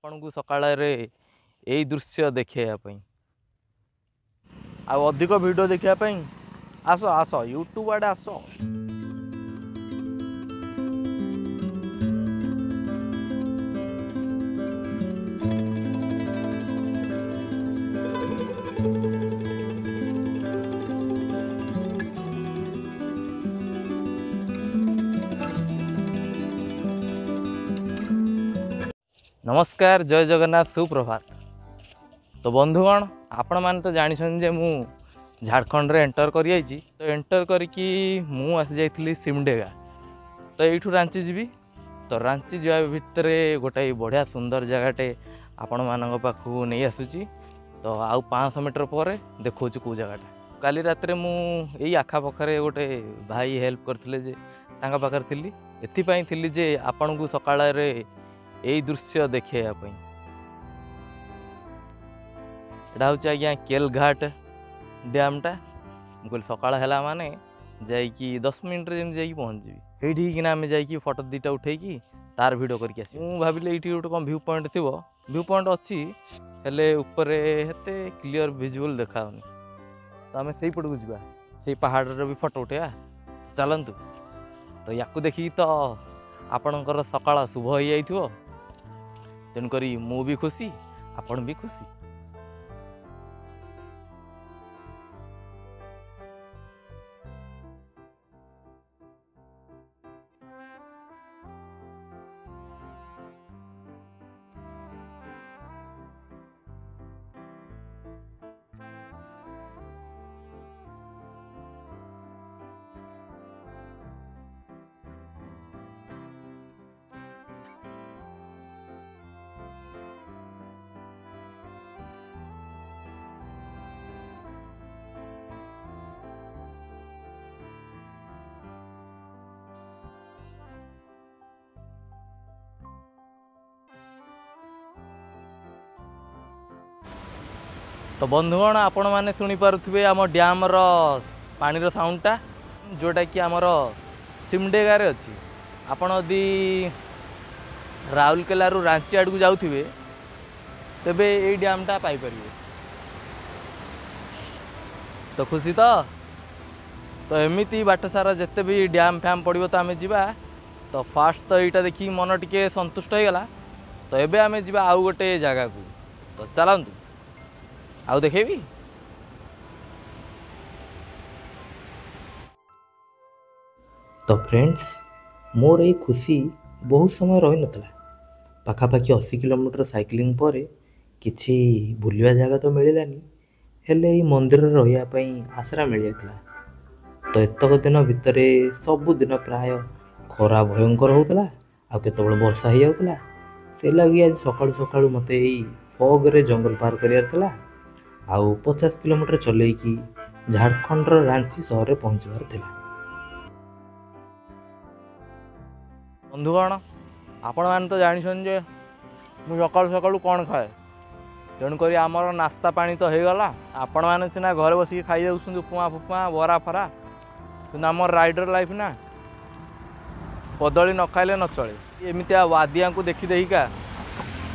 ଆପଣଙ୍କୁ ସକାଳରେ ଏଇ ଦୃଶ୍ୟ ଦେଖେଇବା ପାଇଁ। ଆଉ ଅଧିକ ଭିଡ଼ିଓ ଦେଖିବା ପାଇଁ ଆସ ଆସ ୟୁଟ୍ୟୁବ୍ ଆଡ଼େ ଆସ। ନମସ୍କାର, ଜୟ ଜଗନ୍ନାଥ, ସୁପ୍ରଭାତ। ତ ବନ୍ଧୁଗଣ, ଆପଣମାନେ ତ ଜାଣିଛନ୍ତି ଯେ ମୁଁ ଝାଡ଼ଖଣ୍ଡରେ ଏଣ୍ଟର କରିଯାଇଛି। ତ ଏଣ୍ଟର କରିକି ମୁଁ ଆସିଯାଇଥିଲି ସିମଡେଗା। ତ ଏଇଠୁ ରାଞ୍ଚି ଯିବି। ତ ରାଞ୍ଚି ଯିବା ଭିତରେ ଗୋଟାଏ ବଢ଼ିଆ ସୁନ୍ଦର ଜାଗାଟେ ଆପଣମାନଙ୍କ ପାଖକୁ ନେଇ ଆସୁଛି। ତ ଆଉ 500 ମିଟର ପରେ ଦେଖାଉଛି କେଉଁ ଜାଗାଟା। କାଲି ରାତିରେ ମୁଁ ଏଇ ଆଖପାଖରେ ଗୋଟେ ଭାଇ ହେଲ୍ପ କରିଥିଲେ ଯେ ତାଙ୍କ ପାଖରେ ଥିଲି। ଏଥିପାଇଁ ଥିଲି ଯେ ଆପଣଙ୍କୁ ସକାଳରେ ଏଇ ଦୃଶ୍ୟ ଦେଖେଇବା ପାଇଁ। ଏଇଟା ହେଉଛି ଆଜ୍ଞା କେଲଘାଟ ଡ୍ୟାମ୍ଟା। ମୁଁ କହିଲି ସକାଳ ହେଲା ମାନେ ଯାଇକି 10 ମିନିଟ୍ରେ ଯେମିତି ଯାଇକି ପହଞ୍ଚିଯିବି। ଏଇଠିକିନା ଆମେ ଯାଇକି ଫଟୋ ଦୁଇଟା ଉଠେଇକି ତାର ଭିଡ଼ିଓ କରିକି ଆସିବି। ମୁଁ ଭାବିଲି ଏଇଠି ଗୋଟେ କ'ଣ ଭ୍ୟୁ ପଏଣ୍ଟ ଥିବ। ଭ୍ୟୁ ପଏଣ୍ଟ ଅଛି, ହେଲେ ଉପରେ ଏତେ କ୍ଲିଅର୍ ଭିଜୁଆଲ୍ ଦେଖାଯାଉନି। ତ ଆମେ ସେଇପଟକୁ ଯିବା, ସେଇ ପାହାଡ଼ର ବି ଫଟୋ ଉଠେଇବା। ଚାଲନ୍ତୁ। ତ ୟାକୁ ଦେଖିକି ତ ଆପଣଙ୍କର ସକାଳ ଶୁଭ ହେଇଯାଇଥିବ, ତେଣୁକରି ମୁଁ ବି ଖୁସି, ଆପଣ ବି ଖୁସି। ତ ବନ୍ଧୁଗଣ, ଆପଣମାନେ ଶୁଣିପାରୁଥିବେ ଆମ ଡ୍ୟାମ୍ର ପାଣିର ସାଉଣ୍ଡଟା, ଯେଉଁଟାକି ଆମର ସିମଡେଗାରେ ଅଛି। ଆପଣ ଯଦି ରାଉରକେଲାରୁ ରାଞ୍ଚି ଆଡ଼କୁ ଯାଉଥିବେ ତେବେ ଏଇ ଡ୍ୟାମ୍ଟା ପାଇପାରିବେ। ତ ଖୁସି ତ? ତ ଏମିତି ବାଟ ସାରା ଯେତେ ବି ଡ୍ୟାମ୍ ଫ୍ୟାମ୍ ପଡ଼ିବ ତ ଆମେ ଯିବା। ତ ଫାଷ୍ଟ ତ ଏଇଟା ଦେଖିକି ମନ ଟିକେ ସନ୍ତୁଷ୍ଟ ହେଇଗଲା। ତ ଏବେ ଆମେ ଯିବା ଆଉ ଗୋଟେ ଜାଗାକୁ। ତ ଚାଲନ୍ତୁ, ଆଉ ଦେଖେଇବି। ତ ଫ୍ରେଣ୍ଡସ୍, ମୋର ଏଇ ଖୁସି ବହୁତ ସମୟ ରହିନଥିଲା। ପାଖାପାଖି 80 କିଲୋମିଟର ସାଇକ୍ଲିଂ ପରେ କିଛି ବୁଲିବା ଜାଗା ତ ମିଳିଲାନି, ହେଲେ ଏଇ ମନ୍ଦିରରେ ରହିବା ପାଇଁ ଆଶ୍ରା ମିଳିଯାଇଥିଲା। ତ ଏତକ ଦିନ ଭିତରେ ସବୁଦିନ ପ୍ରାୟ ଖରା ଭୟଙ୍କର ହେଉଥିଲା, ଆଉ କେତେବେଳେ ବର୍ଷା ହେଇଯାଉଥିଲା। ସେ ଲାଗି ଆଜି ସକାଳୁ ସକାଳୁ ମୋତେ ଏଇ ଫଗ୍ରେ ଜଙ୍ଗଲ ପାର କରିବାର ଥିଲା, ଆଉ 50 କିଲୋମିଟର ଚଲେଇକି ଝାଡ଼ଖଣ୍ଡର ରାଞ୍ଚି ସହରରେ ପହଞ୍ଚିବାର ଥିଲା। ବନ୍ଧୁଗଣ, ଆପଣମାନେ ତ ଜାଣିଛନ୍ତି ଯେ ମୁଁ ସକାଳୁ ସକାଳୁ କ'ଣ ଖାଏ, ତେଣୁକରି ଆମର ନାସ୍ତା ପାଣି ତ ହେଇଗଲା। ଆପଣମାନେ ସିନା ଘରେ ବସିକି ଖାଇଯାଉଛନ୍ତି ଉପମା ଫୁପମା ବରା ଫରା, କିନ୍ତୁ ଆମର ରାଇଡ଼ର ଲାଇଫ୍ ନା, କଦଳୀ ନ ଖାଇଲେ ନ ଚଳେ। ଏମିତିଆ ୱାଦିଆଙ୍କୁ ଦେଖି ଦେଖିକା,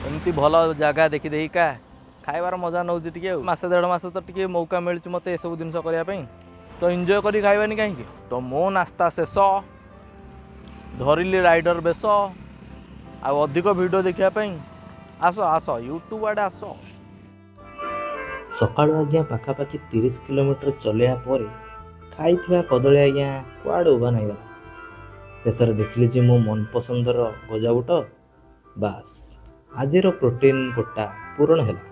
ଏମିତି ଭଲ ଜାଗା ଦେଖି ଦେଖିକା ଖାଇବାର ମଜା ନେଉଛି ଟିକେ। ଆଉ ମାସେ ଦେଢ଼ ମାସ ତ ଟିକେ ମୌକା ମିଳିଛି ମୋତେ ଏସବୁ ଜିନିଷ କରିବା ପାଇଁ, ତ ଏନ୍ଜୟ କରି ଖାଇବାନି କାହିଁକି? ତ ମୋ ନାସ୍ତା ଶେଷ, ଧରିଲି ରାଇଡ଼ର ବେଶ। ଆଉ ଅଧିକ ଭିଡ଼ିଓ ଦେଖିବା ପାଇଁ ଆସ ଆସ ୟୁଟ୍ୟୁବ୍ ଆଡ଼େ ଆସ। ସକାଳୁ ଆଜ୍ଞା ପାଖାପାଖି 30 କିଲୋମିଟର ଚଲେଇବା ପରେ ଖାଇଥିବା କଦଳୀ ଆଜ୍ଞା କୁଆଡ଼େ ଉଭାନ ହେଇଗଲା। ଶେଷରେ ଦେଖିଲି ଯେ ମୋ ମନପସନ୍ଦର ଗଜାବୁଟ, ବାସ୍ ଆଜିର ପ୍ରୋଟିନ୍ କୋଟା ପୂରଣ ହେଲା।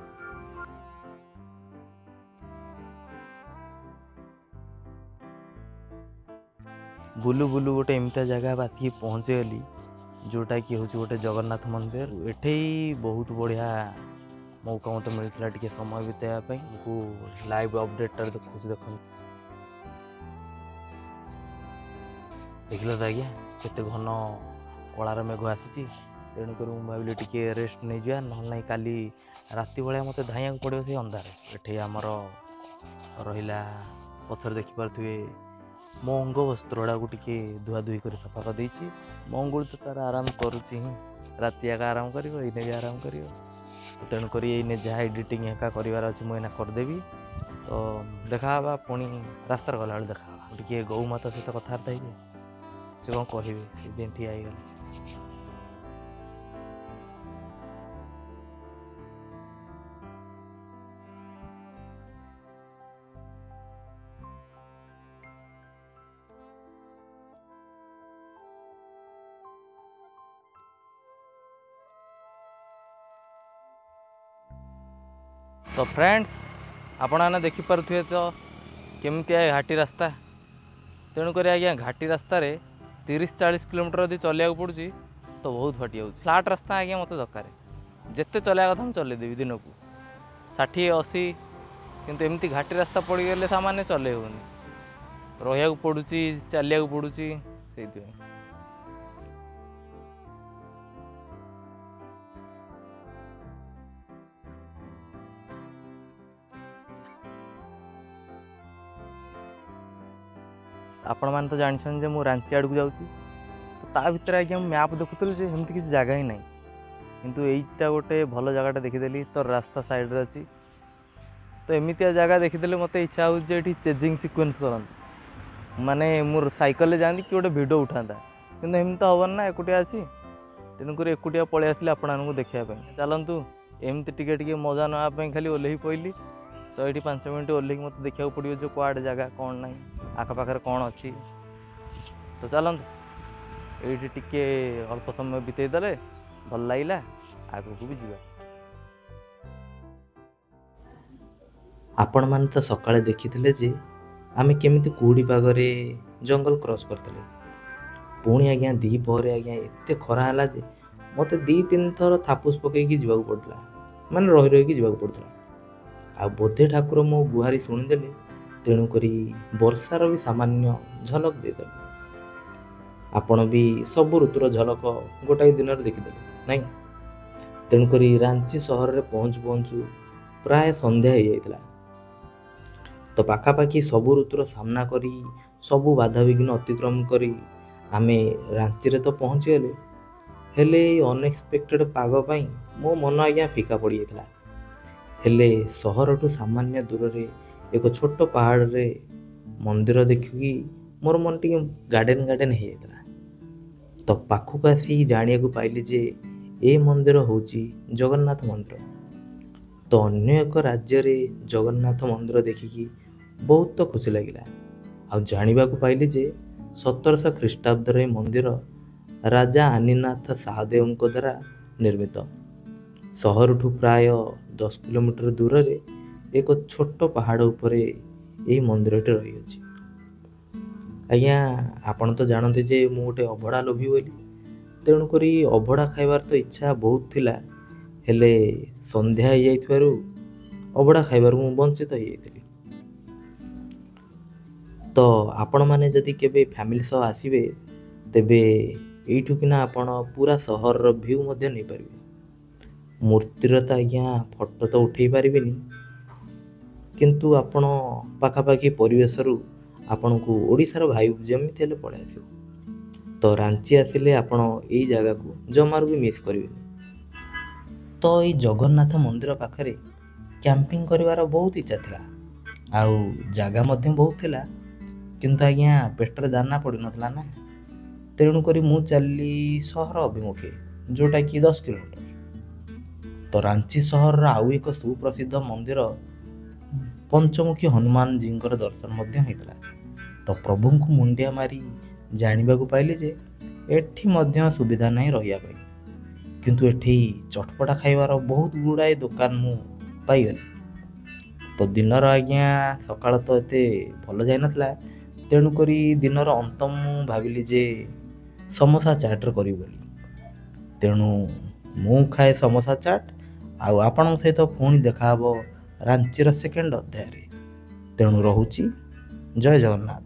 ବୁଲୁ ବୁଲୁ ଗୋଟେ ଏମିତିଆ ଜାଗା ବାତିକି ପହଞ୍ଚିଗଲି, ଯେଉଁଟାକି ହେଉଛି ଗୋଟେ ଜଗନ୍ନାଥ ମନ୍ଦିର। ଏଠି ବହୁତ ବଢ଼ିଆ ମୌକା ମୋତେ ମିଳିଥିଲା ଟିକେ ସମୟ ବିତେଇବା ପାଇଁ। ମୁଁ ଲାଇଭ୍ ଅପଡ଼େଟ୍ଟା ଦେଖୁଛି, ଦେଖନ୍ତୁ। ଦେଖିଲ ତ ଆଜ୍ଞା କେତେ ଘନ କଳାର ମେଘ ଆସିଛି। ତେଣୁକରି ମୁଁ ଭାବିଲି ଟିକେ ରେଷ୍ଟ ନେଇଯିବା, ନହେଲେ ନାହିଁ କାଲି ରାତି ଭଳିଆ ମୋତେ ଧାଇଁବାକୁ ପଡ଼ିବ ସେଇ ଅନ୍ଧାରେ। ଏଠି ଆମର ରହିଲା ପଛରେ ଦେଖିପାରୁଥିବେ ମୋ ଅଙ୍ଗ ବସ୍ତ୍ରଗୁଡ଼ାକୁ ଟିକେ ଧୁଆଧୁଇ କରି ସଫା କରିଦେଇଛି। ମଙ୍ଗୁଳି ତ ତାର ଆରାମ କରୁଛି ହିଁ, ରାତି ଯାକ ଆରାମ କରିବ, ଏଇନେ ବି ଆରାମ କରିବ। ତ ତେଣୁକରି ଏଇନେ ଯାହା ଏଡ଼ିଟିଂ ହେକା କରିବାର ଅଛି ମୁଁ ଏଇନା କରିଦେବି। ତ ଦେଖାହେବା ପୁଣି ରାସ୍ତାରେ ଗଲାବେଳେ ଦେଖାହେବା। ଟିକେ ଗଉ ମାତା ସହିତ କଥାବାର୍ତ୍ତା ହେଇଯାଏ, ସେ କ'ଣ କହିବେ, ସେଇଥିପାଇଁ ଠିଆ ହେଇଗଲେ। ତ ଫ୍ରେଣ୍ଡସ୍, ଆପଣମାନେ ଦେଖିପାରୁଥିବେ ତ କେମିତିଆ ଏ ଘାଟି ରାସ୍ତା। ତେଣୁକରି ଆଜ୍ଞା ଘାଟି ରାସ୍ତାରେ 30-40 କିଲୋମିଟର ଯଦି ଚଲେଇବାକୁ ପଡ଼ୁଛି ତ ବହୁତ ଫାଟି ଯାଉଛି। ଫ୍ଲାଟ୍ ରାସ୍ତା ଆଜ୍ଞା ମୋତେ ଦରକାର, ଯେତେ ଚଲେଇବା କଥା ମୁଁ ଚଲେଇଦେବି ଦିନକୁ 60-80, କିନ୍ତୁ ଏମିତି ଘାଟି ରାସ୍ତା ପଡ଼ିଗଲେ ସାମାନ୍ୟ ଚଲେଇ ହେଉନି, ରହିବାକୁ ପଡ଼ୁଛି, ଚାଲିବାକୁ ପଡ଼ୁଛି, ସେଇଥିପାଇଁ। ଆପଣମାନେ ତ ଜାଣିଛନ୍ତି ଯେ ମୁଁ ରାଞ୍ଚି ଆଡ଼କୁ ଯାଉଛି, ତ ତା ଭିତରେ ଆଜ୍ଞା ମୁଁ ମ୍ୟାପ୍ ଦେଖୁଥିଲି ଯେ ସେମିତି କିଛି ଜାଗା ହିଁ ନାହିଁ, କିନ୍ତୁ ଏଇଟା ଗୋଟେ ଭଲ ଜାଗାଟା ଦେଖିଦେଲି। ତ ରାସ୍ତା ସାଇଡ଼୍ରେ ଅଛି, ତ ଏମିତିଆ ଜାଗା ଦେଖିଦେଲେ ମୋତେ ଇଚ୍ଛା ହେଉଛି ଯେ ଏଠି ଚେଜିଂ ସିକ୍ୱେନ୍ସ କରନ୍ତି, ମାନେ ମୁଁ ସାଇକେଲରେ ଯାଆନ୍ତି କି ଗୋଟେ ଭିଡ଼ିଓ ଉଠାନ୍ତା, କିନ୍ତୁ ଏମିତି ତ ହେବନି ନା, ଏକୁଟିଆ ଅଛି। ତେଣୁକରି ଏକୁଟିଆ ପଳେଇ ଆସିଲି ଆପଣମାନଙ୍କୁ ଦେଖିବା ପାଇଁ। ଚାଲନ୍ତୁ ଏମିତି ଟିକେ ଟିକେ ମଜା ନେବା ପାଇଁ ଖାଲି ଓହ୍ଲେଇ ପଇଲି। ତ ଏଇଠି 5 ମିନିଟ୍ ଓହ୍ଲେଇକି ମୋତେ ଦେଖିବାକୁ ପଡ଼ିବ ଯେ କୁଆଡ଼େ ଜାଗା କ'ଣ ନାହିଁ, ଆଖପାଖରେ କ'ଣ ଅଛି। ତ ଚାଲନ୍ତୁ ଏଇଠି ଟିକେ ଅଳ୍ପ ସମୟ ବିତେଇ ଦେଲେ ଭଲ ଲାଗିଲା, ଆଗକୁ ବି ଯିବା। ଆପଣମାନେ ତ ସକାଳେ ଦେଖିଥିଲେ ଯେ ଆମେ କେମିତି କୁହୁଡ଼ି ପାଗରେ ଜଙ୍ଗଲ କ୍ରସ୍ କରିଥିଲେ। ପୁଣି ଆଜ୍ଞା ଦ୍ୱିପହରେ ଆଜ୍ଞା ଏତେ ଖରା ହେଲା ଯେ ମୋତେ 2-3 ଥର ଥାପୁସ ପକେଇକି ଯିବାକୁ ପଡ଼ୁଥିଲା, ମାନେ ରହି ରହିକି ଯିବାକୁ ପଡ଼ୁଥିଲା। ଆଉ ବୋଧେ ଠାକୁର ମୋ ଗୁହାରି ଶୁଣିଦେଲେ, ତେଣୁକରି ବର୍ଷାର ବି ସାମାନ୍ୟ ଝଲକ ଦେଇଦେଲେ। ଆପଣ ବି ସବୁ ଋତୁର ଝଲକ ଗୋଟାଏ ଦିନରେ ଦେଖିଦେଲେ ନାଇଁ? ତେଣୁକରି ରାଞ୍ଚି ସହରରେ ପହଞ୍ଚୁ ପହଞ୍ଚୁ ପ୍ରାୟ ସନ୍ଧ୍ୟା ହେଇଯାଇଥିଲା। ତ ପାଖାପାଖି ସବୁ ଋତୁର ସାମ୍ନା କରି, ସବୁ ବାଧାବିଘ୍ନ ଅତିକ୍ରମ କରି ଆମେ ରାଞ୍ଚିରେ ତ ପହଞ୍ଚିଗଲେ, ହେଲେ ଏଇ ଅନଏକ୍ସପେକ୍ଟେଡ଼ ପାଗ ପାଇଁ ମୋ ମନ ଆଜ୍ଞା ଫିକା ପଡ଼ିଯାଇଥିଲା। ହେଲେ ସହରଠୁ ସାମାନ୍ୟ ଦୂରରେ ଏକ ଛୋଟ ପାହାଡ଼ରେ ମନ୍ଦିର ଦେଖିକି ମୋର ମନ ଟିକେ ଗାର୍ଡ଼େନ୍ ଗାର୍ଡ଼େନ୍ ହେଇଯାଇଥିଲା। ତ ପାଖକୁ ଆସି ଜାଣିବାକୁ ପାଇଲି ଯେ ଏ ମନ୍ଦିର ହେଉଛି ଜଗନ୍ନାଥ ମନ୍ଦିର। ତ ଅନ୍ୟ ଏକ ରାଜ୍ୟରେ ଜଗନ୍ନାଥ ମନ୍ଦିର ଦେଖିକି ବହୁତ ତ ଖୁସି ଲାଗିଲା। ଆଉ ଜାଣିବାକୁ ପାଇଲି ଯେ 1700 ଖ୍ରୀଷ୍ଟାବ୍ଦରେ ଏ ମନ୍ଦିର ରାଜା ଆନିନାଥ ସାହଦେବଙ୍କ ଦ୍ୱାରା ନିର୍ମିତ। ସହରଠୁ ପ୍ରାୟ 10 କିଲୋମିଟର ଦୂରରେ ଏକ ଛୋଟ ପାହାଡ଼ ଉପରେ ଏହି ମନ୍ଦିରଟି ରହିଅଛି। ଆଜ୍ଞା ଆପଣ ତ ଜାଣନ୍ତି ଯେ ମୁଁ ଗୋଟେ ଅଭଡ଼ା ଲୋଭୀ ବୋଲି, ତେଣୁକରି ଅଭଡ଼ା ଖାଇବାର ତ ଇଚ୍ଛା ବହୁତ ଥିଲା, ହେଲେ ସନ୍ଧ୍ୟା ହେଇଯାଇଥିବାରୁ ଅଭଡ଼ା ଖାଇବାରୁ ମୁଁ ବଞ୍ଚିତ ହେଇଯାଇଥିଲି। ତ ଆପଣମାନେ ଯଦି କେବେ ଫ୍ୟାମିଲି ସହ ଆସିବେ ତେବେ ଏଇଠୁକିନା ଆପଣ ପୁରା ସହରର ଭ୍ୟୁ ମଧ୍ୟ ନେଇପାରିବେ। ମୂର୍ତ୍ତିର ତ ଆଜ୍ଞା ଫଟୋ ତ ଉଠେଇ ପାରିବେନି, କିନ୍ତୁ ଆପଣ ପାଖାପାଖି ପରିବେଶରୁ ଆପଣଙ୍କୁ ଓଡ଼ିଶାର ଭାଇବ୍ ଯେମିତି ହେଲେ ପଳେଇ ଆସିବ। ତ ରାଞ୍ଚି ଆସିଲେ ଆପଣ ଏଇ ଜାଗାକୁ ଜମାରୁ ବି ମିସ୍ କରିବେନି। ତ ଏଇ ଜଗନ୍ନାଥ ମନ୍ଦିର ପାଖରେ କ୍ୟାମ୍ପିଂ କରିବାର ବହୁତ ଇଚ୍ଛା ଥିଲା, ଆଉ ଜାଗା ମଧ୍ୟ ବହୁତ ଥିଲା, କିନ୍ତୁ ଆଜ୍ଞା ପେଟରେ ଦାନା ପଡ଼ିନଥିଲା ନା, ତେଣୁକରି ମୁଁ ଚାଲିଲି ସହର ଅଭିମୁଖେ, ଯେଉଁଟାକି 10 କିଲୋମିଟର। ତ ରାଞ୍ଚି ସହରର ଆଉ ଏକ ସୁପ୍ରସିଦ୍ଧ ମନ୍ଦିର ପଞ୍ଚମୁଖୀ ହନୁମାନଜୀଙ୍କର ଦର୍ଶନ ମଧ୍ୟ ହେଇଥିଲା। ତ ପ୍ରଭୁଙ୍କୁ ମୁଣ୍ଡିଆ ମାରି ଜାଣିବାକୁ ପାଇଲି ଯେ ଏଠି ମଧ୍ୟ ସୁବିଧା ନାହିଁ ରହିବା ପାଇଁ, କିନ୍ତୁ ଏଠି ଚଟପଟା ଖାଇବାର ବହୁତ ଗୁଡ଼ାଏ ଦୋକାନ ମୁଁ ପାଇଗଲି। ତ ଦିନର ଆଜ୍ଞା ସକାଳ ତ ଏତେ ଭଲ ଯାଇନଥିଲା, ତେଣୁକରି ଦିନର ଅନ୍ତ ମୁଁ ଭାବିଲି ଯେ ସମୋସା ଚାଟ୍ରେ କରିବି ବୋଲି। ତେଣୁ ମୁଁ ଖାଏ ସମୋସା ଚାଟ୍, ଆଉ ଆପଣଙ୍କ ସହିତ ପୁଣି ଦେଖାହେବ ରାଞ୍ଚିର ସେକେଣ୍ଡ ଅଧ୍ୟାୟରେ। ତେଣୁ ରହୁଛି, ଜୟ ଜଗନ୍ନାଥ।